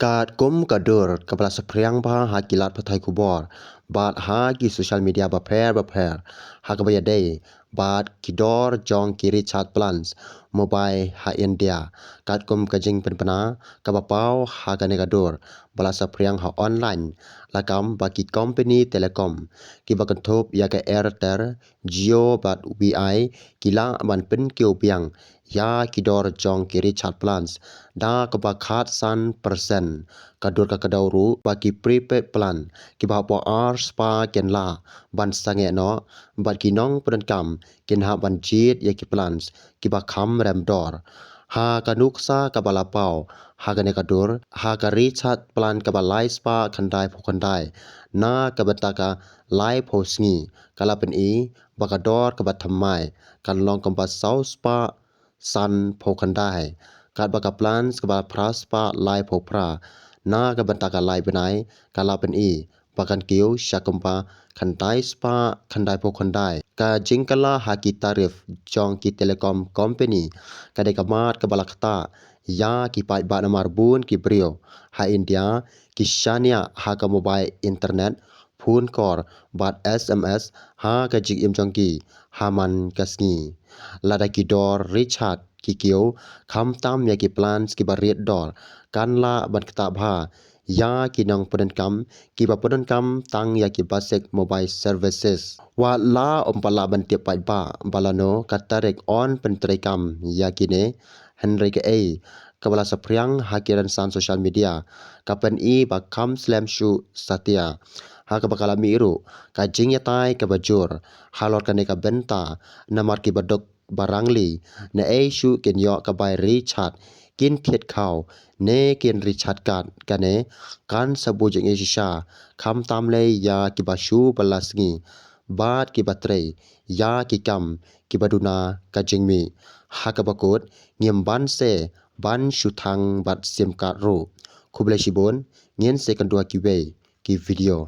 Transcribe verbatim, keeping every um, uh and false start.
Katkum ka dur kaba la saphriang bha ha ki lad pathai khubor bad ha ki social media bapher bapher, ha kaba ïadei bad ki dor jong ki recharge plans mobile ha India. Katkum ka jingpynbna kaba paw ha kane ka dur ba la saphriang ha online, la kam ba ki company telecom kiba kynthup ïa ka Airtel, Jio bad V I ki lah ban pynkiew biang ïa ki dor jong ki recharge plans da kaba khatsan percent. Ka dur ka kdew ruh ba ki prepaid plan kiba hapoh ar spah kin lah ban sangeh noh, bad ki nongpyndonkam kin hap ban jied ïa ki plans kiba kham rem dor. Ha ka nuksa kaba la paw ha kane ka dur, ha ka recharge plan kaba lai spah khyndai phew khyndai na ka bynta ka lai phew sngi, ka la pyni ba ka dor kaba thymmai kan long kumba saw spah san phew khyndai, katba ka plans kaba phra spah lai phew phra na ka bynta ka lai bnai, ka la pyni ba kan kiew sha kumba khyndai spah khyndai phew khyndai. Ka jingkylla ha ki tarif jong ki telecom company ka dei ka mat kaba la ktah ïa ki paidbah, namar bun ki briew ha India ki shaniah ha ka mobile internet, phone call bad S M S ha ka jingim jong ki ha man ka sngi. Lada ki dor recharge ki kiew khamtam ïa ki plans kiba rit dor, kan lah ban ktah bha ïa ki nongpyndonkam kiba pyndonkam tang ïa ki basic mobile services. Wat la ym pat lah ban tip paidbah ba lano ka tarik yn pyntreikam ïa kine, hynrei kaei kaba la saphriang ha ki rynsan social media ka pyni ba kham slem shuh satia. Ha kaba ka la mih ruh ka jingïatai kaba jur halor kane ka bynta, namar kiba duk ba rangli naei shuh kin ïoh ka bai recharge, kin thied khaw ne kin recharge card. Kane kan sa buh jingïashisha khamtam lei ïa kiba shu ba la sngi bad kiba trei ïa ki kam kiba duna ka jingmih. Ha kaba kut, ngim ban se ban shu thang bad sim card ruh. Khublei shibun, ngin sa ïakynduh ha kiwei ki video.